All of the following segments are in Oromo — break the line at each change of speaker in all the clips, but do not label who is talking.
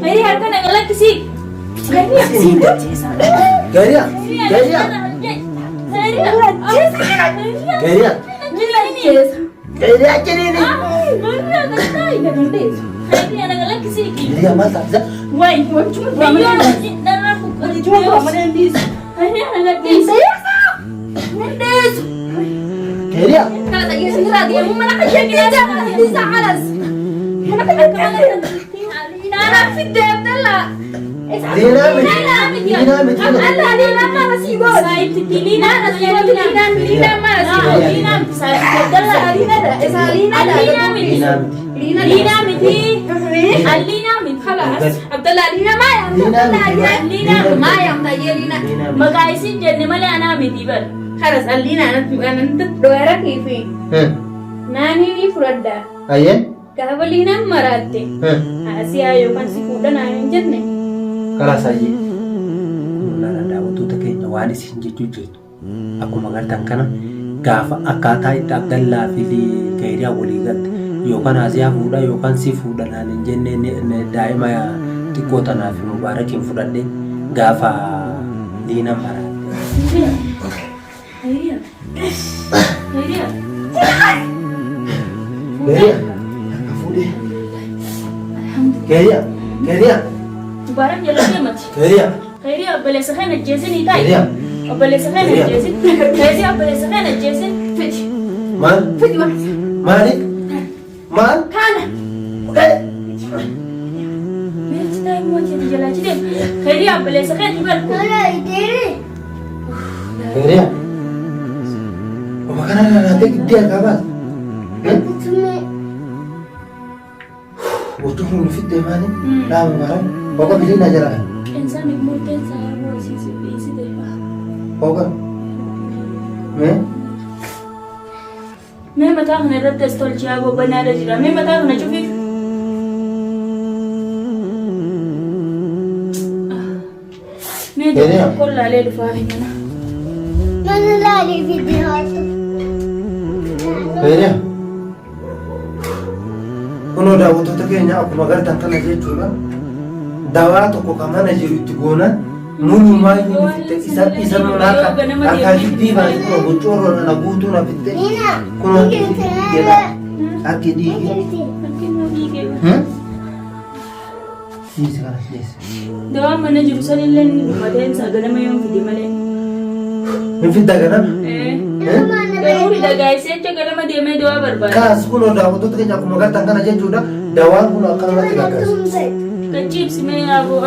Khayriyaa harka na galakkisi. Khayriyaa.
Khayriyaa. Khayriyaa.
Khayriyaa.
Khayriyaa. Khayriyaa ciniini.
Khayriyaa na galakkisi.
Khayriyaa maal taate?
Way. Khayriyaa na gadhiisi.
Khayriyaa. Liinaa miti. Liinaa miti. Liinaa miti. Liinaa miti.
Maqaa isin jenne malee anaa miti bar.
Karas alliina anatti dhoyara keefi naanii ni fudhadha.
Ayyee.
Gaafa liinaan maraatte asiyaa yookaan si fuudha naan hin jenne.
Karaa saayyee.
Kunuunaan daawwattoota keenya waan isin jechuu jirtu akkuma agartan kana gaafa akkaataa itti Abdallaa fi Kayriyaa walii galte yookaan Asiyaa fuudha yookaan si fuudha naan hin jenne daa'ima xiqqoo tanaa fi Mubaarakiin fudhadhe gaafa liinaan maraatte.
Khayriyaa. Harka fuudhee. Khayriyaa. Khayriyaa.
Mubaarak jala deemati.
Khayriyaa.
Khayriyaa obboleessa keenya ajjeesinii taa'i.
Khayriyaa.
Obboleessa keenya ajjeesin. Khayriyaa obboleessa keenya ajjeesin.
Fidi.
Maal?
Fidi waan.
Maali? Maal?
Kana.
Meechi taa'e mootii ati jalaa jidee. Khayriyaa obboleessa keenya barku.
Khayriyaa. Oma kana laalaatee giddee harkaa baasa. Gochuu kun fittee maali? Laa Mubaarak. Oga biliin na jala kan.
Qeensaan murteen isaa yeroo isiisi dhiisite.
Oga. Mee?
Mee mataa kana irratti as tolchi haa bobbanaadha jira. Mee mataa kana cufiif. Mee
Hiriyaa.
tokko laalee dhufaa fi mana.
Mana laalee fidee haatu.
Khayriyaa. Kunoo daawwattoota keenya akkuma agartan kana jechuudha. Dawaa tokko kan mana jiru itti goonaan mulumaayyuu ni fitte isa isa nunaa kan harkaa giddii baasee kun gochoorroon ana guutuu na fitte kun harki dhiigee harki dhiigee.
Harki nuu dhiigee.
Dhiisi kana dhiisi.
Dawaan mana jiru sanillee ni dhumateen isaa ganama yoon fide malee.
Hin fidda ganama.
Garuu fida gaayisee jecha ganama deemee dawaa barbaada.
Kaas kun daawwattoota keenya akkuma agartan kana jechuudha. Dawaan kun akkanumatti gargaarsa.
Gachiibsi mee yaaboo.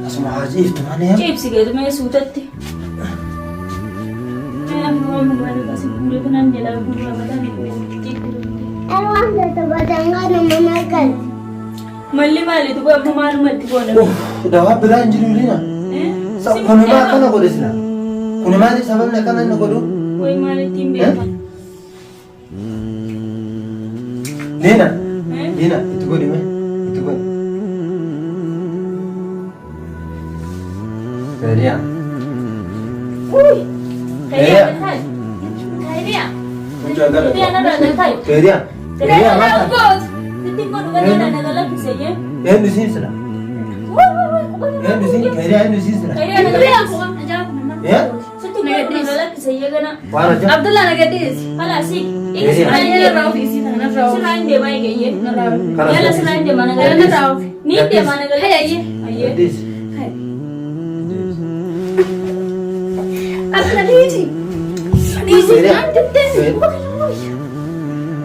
Asuma haa ciiftu malee.
Ciibsi gadumee suutatti. Malli maali duba amma maaluma itti goona?
Dawaa biraa hin jiru liina. Kuni maa akkana godhe sila? Kuni maali sababni akkana inni godhu?
Way maal ittiin beekan?
Liina. Liina itti godhi mee itti godhi. Khayriyaa.
Khayriyaa galtaay. Khayriyaa.
Mucaa gara.
Khayriyaa narraa galtaay.
Khayriyaa. Khayriyaa maal taate?
Sitti godhu ganaa na galakkise jee.
Eenyu siin sila? Eenyu siin? Khayriyaa eenyu siin sila?
Khayriyaa na galakkise.
Eh?
Sitti godhu na galakkise jee ganaa.
Waan hojjetu.
Abdullah na gadhiisi.
Kalaas
Khayriyaa.
Narraa ofi isii tana narraa ofi.
Sirraa hin deemaa eegayyee.
Narraa ofi.
Kanas
Yala sirraa hin deemaa na galakkise.
Narraa ofi.
Ni deemaa na galakkise.
Hayyee.
Hayyee.
Gadhiisi.
Abdullah dhiisi. Dhiisi naan jettee.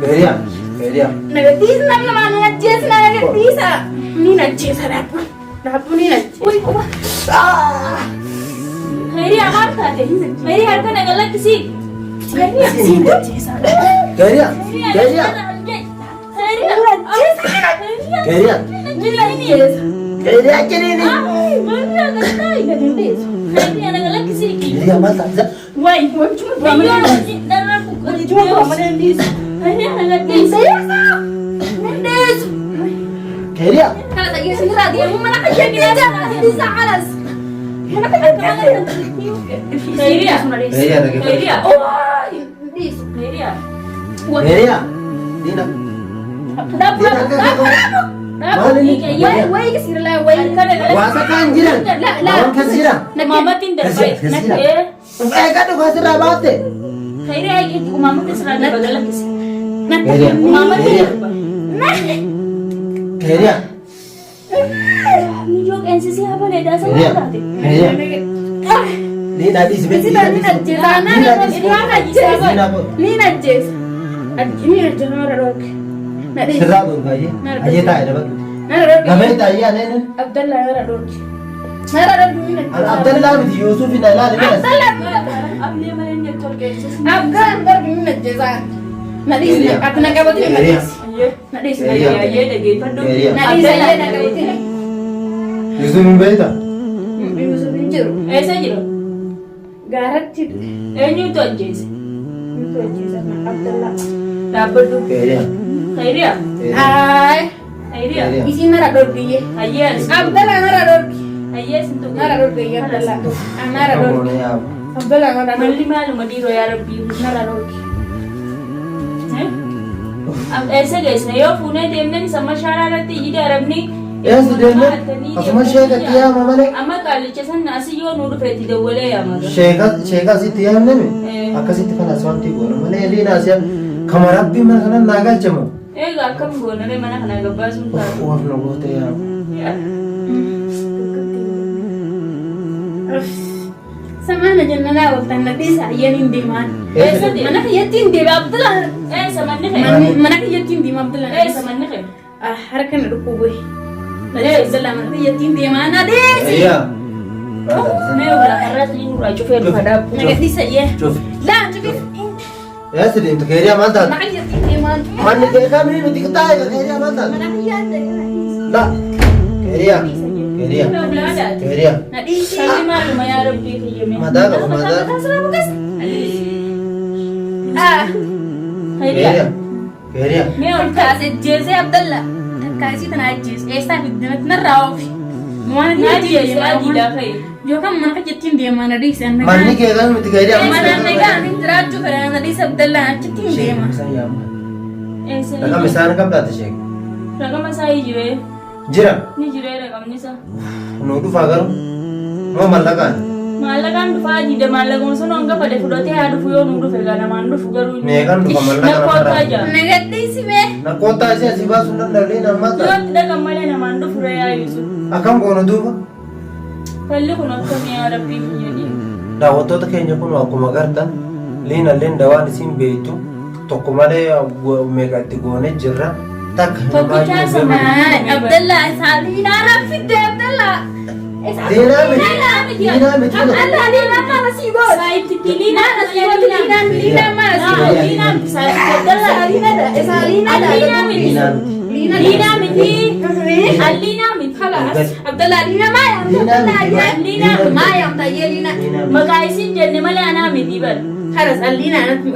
Khayriyaa. Khayriyaa.
Na gadhiisi namni namaa na ajjeesa na gadhiisa. Ni na ajjeesa dhaabbu. Dhaabbu ni na ajjeesa.
Uy, quba. Khayriyaa maal taate? Khayriyaa harka na galakkisi. Khayriyaa.
Khayriyaa. Khayriyaa.
Khayriyaa.
Khayriyaa. Khayriyaa ciniini. Khayriyaa maal taate? Khayriyaa. Khayriyaa dhaggeeffadhu. Heriyaa. Diina.
Dhaabbu
Diina akka akka Maal inni?
Wayi wayi kisirlaa wayi.
Waa takka hin jiran.
La la.
Waan keessa jira.
Umaamatti hin
Keessa
darbee.
jira. Eeggadhu kasirraa baatte.
Khayriyaa eegi umaamatti sirraa darba galakkise.
Heriyaa.
Umaamatti
Heriyaa.
darba.
Heriyaa.
Miyyoo qeensisii habalee daasa maal
Heriyaa.
taate?
Heriyaa. Liinaa dhiisi mee.
Sila ni ajjeesa.
Liinaa dhiisi.
Ni ajjeesa.
Liinaa booda.
Ni ajjeesa. Ni ajjeesa nara dhooke. Na dhiisi.
Sirraa dhooke ayyee. Ayyee taa'e dabadhu.
Nara dhooke.
Gamee taa'ee aneen.
Abdallah nara dhooke. Nara dhooke ni ajjeesa.
Abdallaa miti Yuusuf hin ilaali bira.
Abdallah.
Ablee malee inni akka qeensisii.
Abdallah darbi ni ajjeesa. Na dhiisi. Ati na qabatu na dhiisi. Na dhiisi.
Heriyaa.
Ayyee dhageeffadhu.
Heriyaa.
Na dhiisi ayyee na qabatu.
Yuusuf hin beektaa?
Yuusuf hin jiru.
Eessa jira?
Gaaratti.
Eenyutu ajjeese?
Nutu ajjeesa Abdallah.
Dhaabbadhu.
Heriyaa.
Khayriyaa.
Aay.
Khayriyaa.
Heriyaa.
Isin nara dhorkiyyee.
Ayyee as.
Abdallah nara dhorki.
Ayyee sin tuqe.
Nara dhorkiyyee Abdallah. Nara dhorki. Abdallah nara dhorki.
Malli maaluma dhiiroo yaa rabbii.
Nara dhorki.
Eessa geessina yoo fuunee deemneen isa mashaaraa irratti iyyii arabni.
Eessa deemne? Asuma sheekatti yaama malee.
Amma qaalicha san asii yoo nu dhufe itti dawwalee yaama.
Sheeka sheeka asitti yaamne mi? Akkasitti kan asfaaltii goona malee liinaa asiya kama rabbii mana kana naa galche moo?
Egaa akkam goona ree mana kana gabbaasuun taatu.
Of na goote yaama.
Samaana jennanaa ooltan na dhiisa ayyeen hin deemaan.
Eessa deema?
Mana kiyyatti hin deema Abdallah.
Eessa manni kee?
Mana kiyyatti hin deema Abdallah.
Eessa manni kee?
Harka na dhukkubee. Na dhiisa Abdallah mana kiyyatti hin deemaa na dhiisi.
Heriyaa.
Mee ulaa karraa sanii nurraa cufee dhufa dhaabbu.
Na gadhiisa ayyee.
Cufi.
Laa cufi.
Eessa deemte? Heriyaa maal taate?
Mana kiyyatti hin deemaan.
Manni kee kamii miti qixxaa'e heriyaa maal taate?
Mana kiyyatti hin deemaa.
La. Heriyaa. Heriyaa.
Mee ulaa daate.
Heriyaa.
Na dhiisi.
Salli maaluma yaa rabbii kiyyame.
Mataa qaba mataa.
Ah.
Khayriyaa.
Heriyaa. Heriyaa.
Mee ol
Kaase ajjeesee Abdallah. Takka isii tana ajjeese. Eessaa fiddinatti narraa oofi. Mana
Naa
kiyyatti hin
ajjeese
deemaa.
adiidhaa fa'i.
Yookaan mana kiyyatti hin deemaa na dhiisi.
Manni kee kamii miti heriyaa.
Mana nagaan hin jiraachuu fedha na dhiisi Abdallah achitti hin deema.
Eessa?
Raqama isaan qabdaate sheek.
Raqama isaa ni jiree.
Jira.
Ni jiree raqamni isaa.
Nu dhufaa garuu. Moo mallaqaan?
Maallaqaan dhufaa diida maallaquma sun hanga fedhe fudhatee haa dhufu yoo nu dhufe gaa namaan dhufu garuu. inni-
Meeqan dhufa mallaqa
Nakkootaa
namarraa?
jaa.
Na gadhiisi mee.
Nakkoottaa isii asii baasuu hin danda'u ammaa
Yoo
ta'a.
itti dhaqan malee namaan dhufu ree yaa Yuusuf.
Akkam goonu duuba?
Falli kun akkamii yaa rabbii kiyya dhiiga.
Daawwattoota keenya kun akkuma agartan liinalleen dawaan isiin beektu tokko malee meeqa itti goonee jirra. Takka hin
Tokkichaa
baay'ee
sana.
beeku.
Abdallah Liinaa raffidde Abdallah.
Liinaa miti. Liinaa miti.
Abdallah Liinaa maala sii gooti.
Saayitti liinaa
Liinaa sii gooti Liinaan Liinaa maala sii gooti.
Liinaa miti saayitti Abdallah.
Isaa Liinaadha.
Liinaa miti.
Liinaa miti.
Liinaa miti. Alliinaa miti.
Khalas. Abdallah Liinaa maa yaamta
Liinaa
Abdallah
miti.
Liinaa maa yaamta ayyee Liinaa.
Liinaa miti.
Maqaa isiin jenne malee anaa miti bara.
Khalas Liinaa natti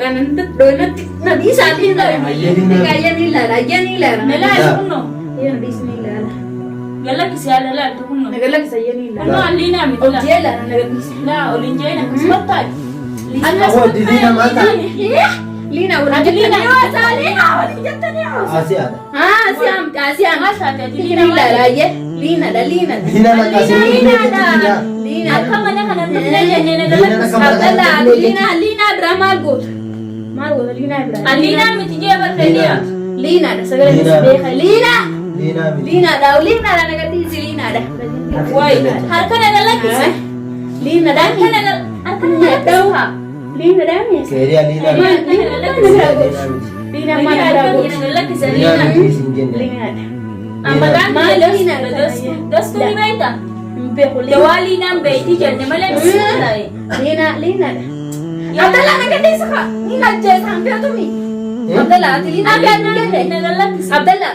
natti na dhiisa Liinaa.
Ayyee Liinaa.
Ayyee Liinaa ayyee Liinaa.
Melaa isa kunnoo.
Ayyee dhiisi Liinaa.
Galakkisi haala laaltu kunnoo.
Nagalakisa ayyee Liinaa.
Kunnoo alliinaa miti laa.
Hojii laala nagalakisa.
Laa oliin jeen akkasumatti taa'e.
Awwa liinaa maal ta'a?
Liinaa waliin jettanii hoosaa Liinaa waliin jettanii hoosaa.
Asii haadha.
Ah, siam, siam.
Maal taate ati
Liinaa
liinaa maal?
ayyee Liinaadha Liinaadha.
Liinaa maqaa isii
Liinaadha. Liinaadha.
Akka mana kana hin dhufne jennee na
Liinaan
galakkisi.
akka mana kana
Abdallah Liinaa Liinaa biraa maal goota? Maal goota Liinaa biraa?
Alliinaa miti jee barreediyaa.
Liinaadha sagalee
Liinaa.
beeka Liinaa.
Liinaa miti.
Liinaadha Liinaadha nagadhiisi Liinaadha.
Wayi harka na galakkisi.
Liinaadha.
Harka na harka na galakkisi.
Liinaadha miisa.
Keeriyaa liinaa miti.
Harka na galakkisi.
Liinaa miti.
Liinaa maal biraa
Harka
goota?
na galakkisi
Liinaa
alliinaa.
miti isiin jenne.
Liinaadha.
Maqaan
Maal
kiyya
liinaa
dastuu dastuu ni beektaa?
Hin beeku Liinaa.
Dawaa liinaan beektii jenne malee miti taa'e.
Liinaa Liinaadha. Abdallah nagadhiisi haa. Ni ajjeesa hin beekumi. Abdallah ati Liinaa beektu jenne.
Na galakkisi.
Abdallah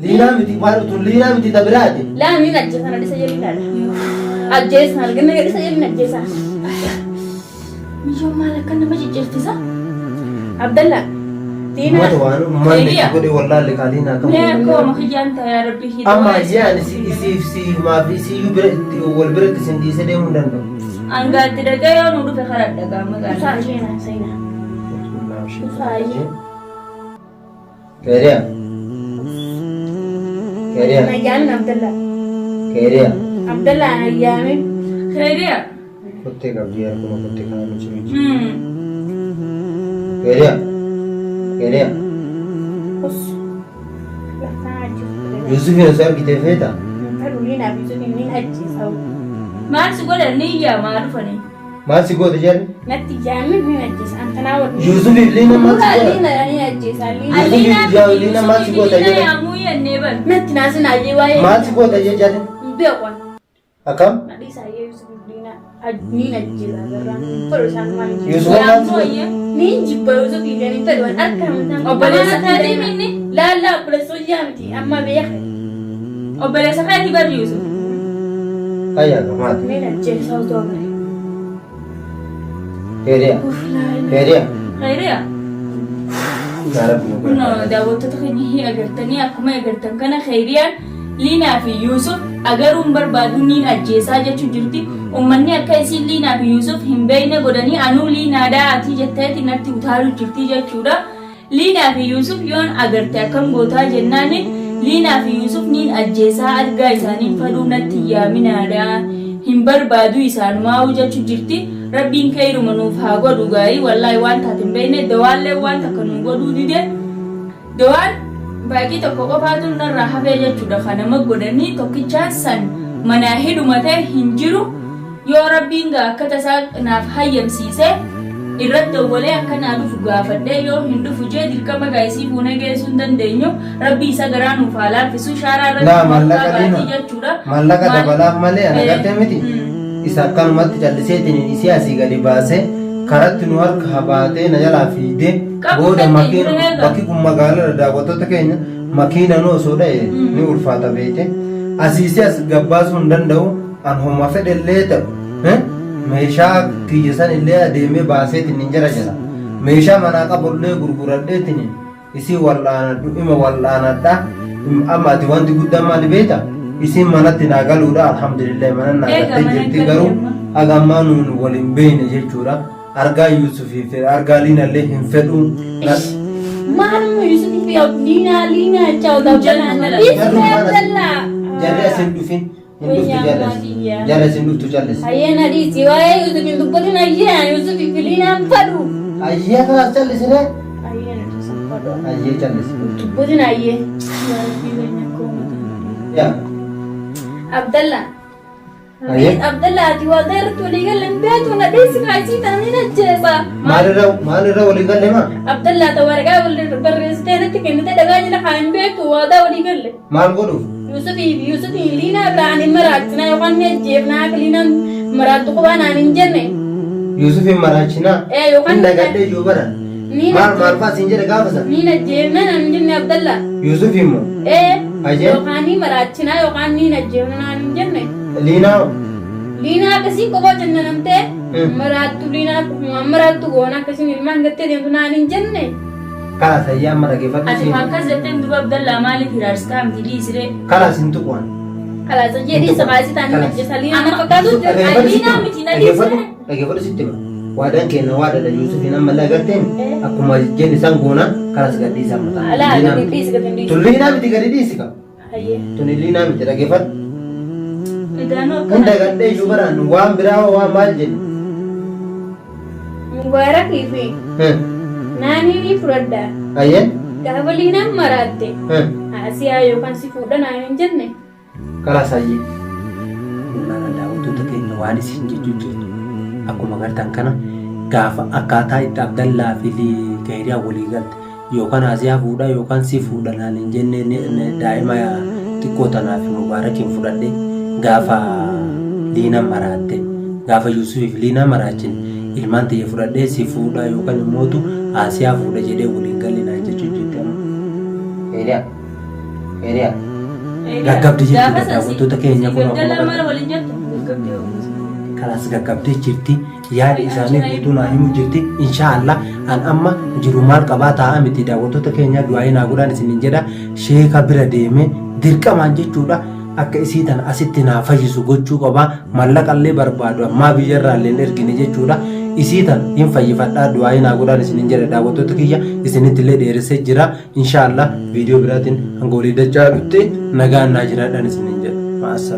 Liinaa miti waan utuu liinaa miti ta biraati.
laa ni ajjeesa na dhisa jeliinaadha. Ajjeesa argina gadhisa jeliin ajjeesa.
Miyyoo maal akka nama ciccirtisa?
Abdallah Liinaa
Uummata waan uummanni itti godhe wallaalle kaa liinaa akkam
Mee akka
godhe.
oma kiyyaan ta'e yaa rabbii hidha.
Amma ayyaan isiif siimaa fi isiyyuu bira itti wal biratti isin dhiisee deemuu hin danda'u.
Angaatti dhaqee yoo nu dhufe karaa dhaqaa maqaan.
Usaa isheenaa seenaa. Usaa.
Keeriyaa. Keeriyaa.
Nayyaamin Abdallaa.
Keeriyaa.
Abdallaa nayyaamin.
Khayriyaa.
Kottee qabdi harkuma kottee kana nu jiru. Keeriyaa. Keeriyaa.
Us. Laftaan ajjeesu.
Yuusufiin osoo argitee feeta?
Fedhu liinaa fi Yuusufiin ni ajjeesa.
Maal si godhan ni iyyaa dhufanii.
Maal si goote jedhe?
Natti jaamin ni ajjeesa. Antanaa wal.
Yuusufiif liina maal si godha?
Liina ni ajjeesa. Liina.
Yuusufiif yaa liina maal si goota
Liina
jedhe?
yaamuu yennee bar.
Natti naasin ayyee waa'ee.
Maal si goota jedhe?
Hin beeku.
Akkam?
Nadhiisa ayyee Yuusufiif liina ni ajjeesa. Garraan fedhu isaan maal hin
Yuusuf maal si
Yaamuu
godha?
ayyee.
Ni jibba Yuusufiif ni fedhu harka mataa.
Obboleessa keetii minni.
Laallaa obboleessa hojii miti amma beeka.
Obboleessa keetii bar Yuusuf.
Ayyaa maal?
Ni ajjeesa otoo bare.
Keeriyaa. Keeriyaa.
Khayriyaa.
Yaa Rabbi nu
Kun
gargaari.
daawwattoota keenya hin agartanii akkuma agartan kana Khayriyaan Liinaa fi Yuusuf agaruun barbaadu niin ajjeesaa jechuu jirti. Uummanni akka isiin Liinaa fi Yuusuf hin beekne godhanii anuu Liinaadhaa ati jetteeti natti utaaluu jirti jechuudha. Liinaa fi Yuusuf yoon agarte akkam gootaa jennaani Liinaa fi Yuusuf niin ajjeesaa argaa isaaniin fadhuu natti yaaminaadha. Hin barbaadu isaanumaa'uu jechuu jirti. Rabbiin keeyruma nuuf haa godhu gaarii wallaahi waan taate hin beekne dawaallee waan takka nu godhuu dide. Dawaan baaqii tokko qofaatu narraa hafee jechuudha. Kan nama godhanii tokkichaan san manaa hidhumatee hin jiru. Yoo Rabbiin gaa akka tasaa naaf hayyamsiise irratti dawwalee akka naa dhufu gaafadhee yoo hin dhufu jee dirqama gaa isii fuunee geessuu hin dandeenyu. Rabbi isa garaa nuuf haa laaffisu. Shaaraa irratti
Laa
nu
maallaqa
harkaa
liina.
baatii jechuudha.
Maallaqa
Maal-
dabalaaf malee ana gartee miti. Isa akkanumatti calliseetiin isii asii gadi baasee karatti nu harka habaatee na jalaa fiidee
Qabu
booda
dandeenyu
makiina
eega.
bakki kun magaalaa daawwattoota keenya makiina nu osoo dha'e ni ulfaata beekte. Asiisee as gabbaasuu hin danda'u an homa fedhellee ta'u meeshaa kiyya san illee adeemee baaseetiin hin jara jala. Meeshaa manaa qabullee gurguradheetiin isii wal'aanadhu ima wal'aanadha. Amma ati wanti guddaan maali beekta? Isiin manatti naa galuudha alhamdulillah mana naa
Eega,
galtee
mana
jirti
galte
garuu
amma.
haga ammaa nuun wal hin beekne jechuudha. Argaa Yuusufii fi argaa Liinallee hin fedhu.
Maaluma Yuusufii fi Liinaa Liinaa jechaa odaa
Jalla.
Dhiisee Abdallaa.
Jarri as hin dhufin hin dhuftu jallas. Jarri as hin dhuftu jallas.
Ayyee na dhiisi waa'ee Yuusuf hin dubbatin ayyee Yuusufii fi Liinaan fadhu.
Ayyee kanaas callisine.
Ayyee na dhiisi fadhu.
Ayyee callisi.
Dubbatin ayyee.
Yaa Rabbii keenya akka uummata.
Yaa.
Abdallaa.
Ayyee.
Abdallaa ati waadaa irratti walii galle hin beektu na dhiisi kaasii tana ni ajjeesa.
Maalirra maalirra walii galle maa?
Abdallaa ta waraqaa wal barreessitee natti kennite dhagaa jala haa hin beektu waadaa walii galle.
Maal godhuuf?
Yusufii fi Yusufii Liinaa biraan hin maraachinaa yookaan ni ajjeefnaa akka Liinaan maraattu qofaa naan hin jenne.
Yuusufin maraachinaa.
Ee, yookaan
Hin dagadhee iyyuu baran.
Ni
Maal maal fa'aa siin jedhe gaafa sana?
Ni ajjeefnaa naan hin jenne Abdallaa.
Yuusuf immoo.
Ee
Ajee.
yookaan ni maraachinaa yookaan ni ajjeefnaa naan hin jenne.
Liinaa hoo?
Liinaa akkasii qofaa jenna namtee maraattu Liinaa qofumaan maraattu goona akkasiin ilmaan gattee deemtu naan hin jenne.
Kalaas ayyaa amma dhageeffadhu
Ati
siin.
akkas jetteen duba Abdallaa maaliif hiraarstaa miti dhiisiree?
Kalaas hin tuqu ani.
Kalaas jedhii sakaasii taanii
Kalaas.
ajjeesa Liinaa na fakkaatu jira.
Dhageeffadhu sitti
Liinaa
hima.
miti na
Dhageeffadhu
dhiisiree?
dhageeffadhu sitti hima. Waadaan keenya waadadha Yuusufiin ammallee agarteen akkuma jenne isaan goona kalaas gad dhiisaa mataa.
Alaa
Liinaa
gadi
miti.
dhiisi gadi dhiisi.
Tun liinaa miti gadi dhiisi ka.
Hayyee.
Tun liinaa miti dhageeffadhu.
Edaanuu akkana.
Hunda gadhee iyyuu baraan waan biraa waan maal jennu.
Mubaarakii fi naanii ni fudhadha.
Ayyee.
Gaafa Liinaan maraatte Asiyaa yookaan si fuudha naan hin jenne.
Kalaas ayyee.
Humnaan daawwattoota keenya waan isin jechuu jirtu akkuma gartan kana gaafa akkaataa itti Abdallaa fi Keeriyaa walii galte yookaan Asiyaa fuudha yookaan si fuudha naan hin jenne daa'ima xiqqoo tanaaf Mubaarakiin fudhadhe gaafa Liinaan maraatte gaafa Yuusufiif Liinaa maraachin ilmaan tiyya fudhadhee si fuudha yookaan immootu Asiyaa fuudha jedhee waliin galle naan jechuu jirti amma.
Keeriyaa. Keeriyaa.
Gaggabdi jirti
Gaafa san si-
daawwattoota keenya
si
kun akkuma
Abdallaa maal
gartan.
waliin jettu? Gaggabdee oomishuu.
Kalaas gaggabdee jirti yaada isaanii guutuu naa himu jirti inshaallah an amma jiru maal qabaa taa'a miti daawwattoota keenya du'aa'ii naa godhaan isinin jedha sheeka bira deeme dirqamaan jechuudha akka isii tana asitti naa fayyisu gochuu qabaa mallaqallee barbaadu ammaa biyyarraallee hin ergine jechuudha Isii tan hin fayyifadhaa du'aa'ii naa godhaan isinin jedha daawwattoota kiyya isinitti illee dheeressee jira. Inshaallah viidiyoo biraatiin hanga walii dachaanutti nagaan naa jiraadhaan isinin jedha. Ma'asalaam.